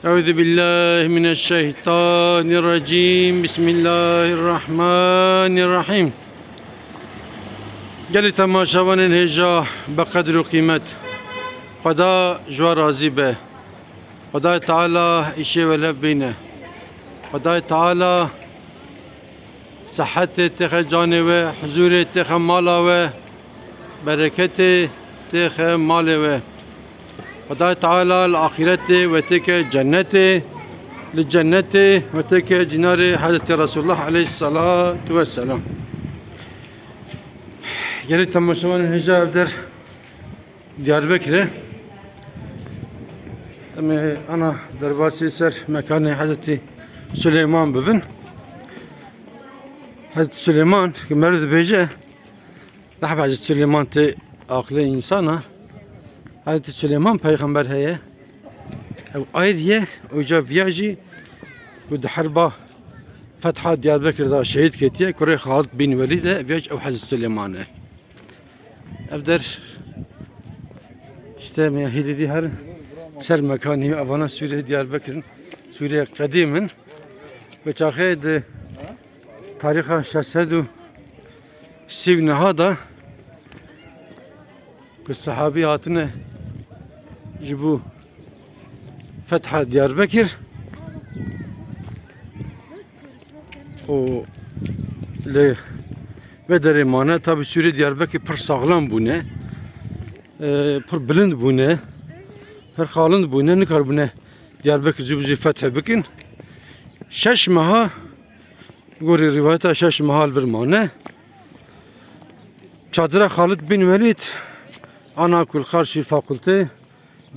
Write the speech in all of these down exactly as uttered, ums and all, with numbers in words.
Euzu billahi mineşşeytanirracim. Bismillahirrahmanirrahim. Gelî temaşevanên hêja be qedr û qîmet. Xweda ji we razî be. Xwedayê Teala îşê we lev bîne. Xwedayê Teala Sihetê têxe canê we, huzûrê têxe mala we, bereketê têxe malê we. Xwedayê Teala li axîretê we têke cennetê, li cennetê we têke cînarê Hezretî Resulullah aleyhisselatu vesselam. Gelî temaşevanên hêja ev der Diyarbekir e. Em ê ana derbasî ser mekanê Hezretî Suleyman bibin. Hezretî Suleyman, ki meriv dibêje, lehb Hezretî Suleyman tê aqilê însan a. Hezretî Suleyman peyxember heye. Ew ayrî ye, oca viya jî ku di herba fetha Diyarbekir de şehîd ketiye, kurê Xalid bin Welîd e, viya jî ew Hezretî Suleyman e. Ev der, işte, me hêdî dî her ser mekanî, evana Sûrê Diyarbekir in, Sûrê qedîm in. Bi çaxê di tarîxa şeş sed û sî û neh de ku sehabî hatine ji bo fetha Diyarbekir û li vê derê mane. Tabî Sûrê Diyarbekir pir saxlem bûne, e, pir bilind bûne, pir xalind bûne, nikaribûne Diyarbekir zû bi zû fethe bikin. Şeş meha, gorî rîwayeta şeş meha li vir mane. Çadira Xalid bin Welîd, ana ku li qarşî fakultê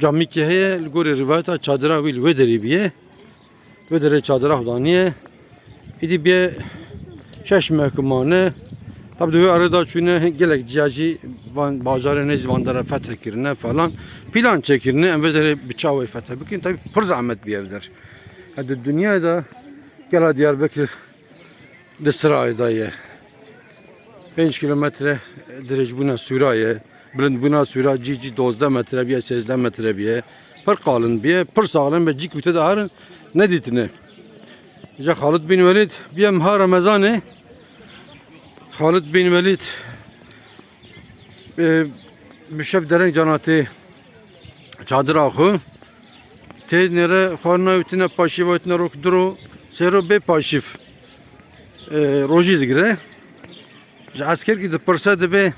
camîkê heye, li gorî rîwayeta çadira wî li wê derê bûye. Wê derê çadira xwe daniye. Îdî bê şeş meh ku mane. Tab di wê arê de çûne gelek ciya jî van bajarê nêzî van dere fethe kirine falan. Plan çêkirine em vê derê bi çavê fethe bikin. Tabî pir zehmet bûye ev der. Ha, di dinyayê de gela Diyarbekir di sirayê de ye. Pênc kîlometre dirêjbûna sûra ye. Bilindbûna sûra cî cî dozdeh metre bûye, sêzdeh metre bûye. Pir qalin bûye, pir saxlem be, cî ku tê de herin nedîtine. Îja Xalid bin Welîd bûye meha Remezanê. Xalid bin Welîd, e, bi şev dereng cana tê çadira xwe. Tê nêre xwarina wî tine paşîva wî tine rok diro sêro bê paşîv, e, rojî digire. Ji eskerkî dipirse dibê,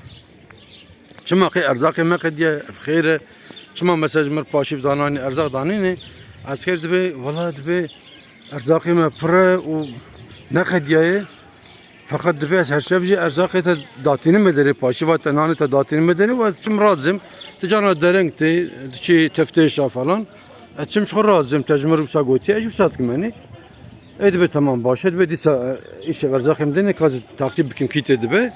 çima qey erzaqê me qediye, ev xêr e. Çima mesela ji mir paşîv dananî, erzaq danînê? Esker dibê, wela dibê erzaqê me pir e û neqediyaye. Feqet dibê ez her şev jî erzaqê te datînim me derê, paşîva te, nanê te datînim me derê û ez çim razim. Ti cana dereng tê, diçî teftêşa falan. Ez çim ji xwe razim, te ji min re wisa gotiye, ez jî wisa dikim, yanî. Ê dibê temam baş e, dibê dîsa, e, îşev erzaqê min dêne, ka ez taqîb bikim kî tê dibê.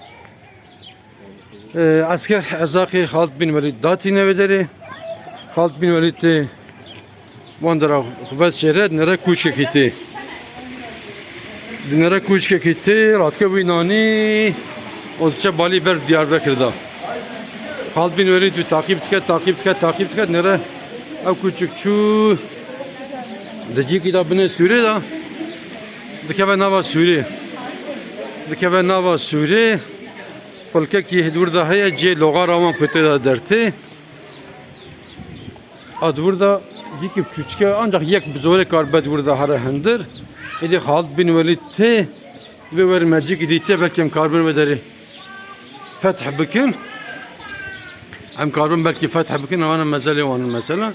E, esker erzaqê Xalid bin Welîd datîne vê derê. Xalid bin Welîd tê wan dera xwe veşêre, dinêre kûçkekî tê. Dinêre kûçkekî tê, radike wî nanî û diçe balî ber Diyarbekir de. Xalid bin Welîd wî taqîb dike, taqîb dike, taqîb dike, dinêre ew kûçik çû di cîkî de binê sûrê de dikeve nava sûrê. Dikeve nava sûrê, xulkekî di wir de heye, cihê loxara wan ku tê de dertê. A di wir de cîkî biçûçik e, ancak yek bi zorê karibe di wir de here hundir. Êdî Xalid bin Welîd tê, dibê werin me cîkî dîtê, belkî em karibin vê derê feth bikin. Em karibin belkî feth bikin, ewana mezelê wan in mesela.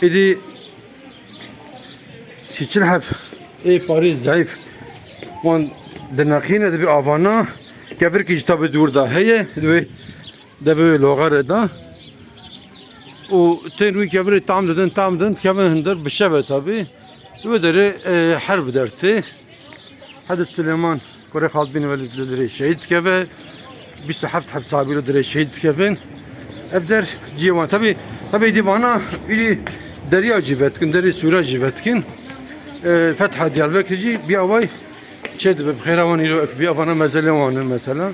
Êdî sî çil heb ê parî zeyf wan dinexîne, dibê avana, kevirkî jî tabî di wir de heye, dibê devê wê loxerê de. Û tên wî kevirê tam didin, tam didin, dikevin hundir bi şev e tabî. Di wê derê, e, herb dertê. Hezret Suleyman, kurê Xalid bin Welîd li dirê şehîd dikeve. Bîst û heft heb sahabî li dirê şehîd dikevin. Ev der cihê wan. Tabî, tabî dîvana îdî derya jî vetikin, derê sûra jî vetikin. E, fetha Diyarbekir jî bî away çê dibe, bi xêra wan îro ek bî, avana mezelê wan in mesela.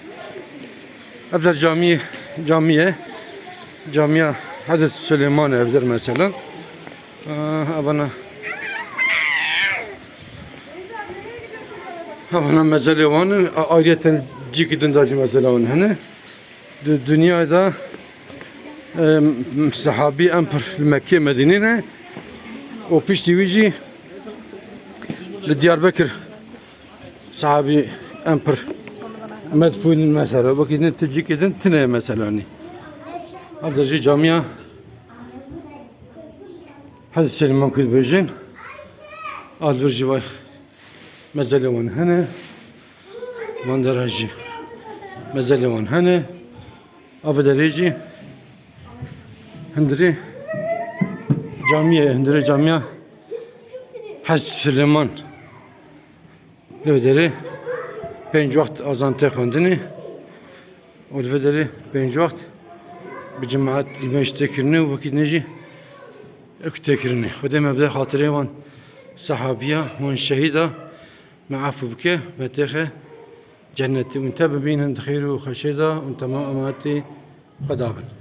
Ev der camî, camî ye. Camiya Hezret Suleyman e ev der mesela. Ah, evana Hevana mezelê wan in, a-, ayriyeten cîkî din de jî mezelê wan hene. Di dinyayê de, em, sehabî em pir li Mekkê Medînê ne û piştî wî jî li Diyarbekir sehabî em pir medfûn in mesela. Wekî din ti cîkî din tine meselanî. Ev de jî camiya Hezreti Süleyman ku dibêjin. A li vir jî vay mezelê wan hene. Van dera jî mezelê wan hene. A vê derê jî hundirê camiye, hundirê camiya Hezreti Süleyman. Li vê derê pênc wext azan tê xwendinê û li vê derê pênc wext bi cemaet li mêj tê kirinê û wekî dinê jî ewk tê kirinê. Xwedê me bide xatirê wan sehabiya, wan şehîda me efû bike, me têxe cennetê. Hûn te bimînin di xêr û xweşê de, hûn temam emanetê Xweda bin.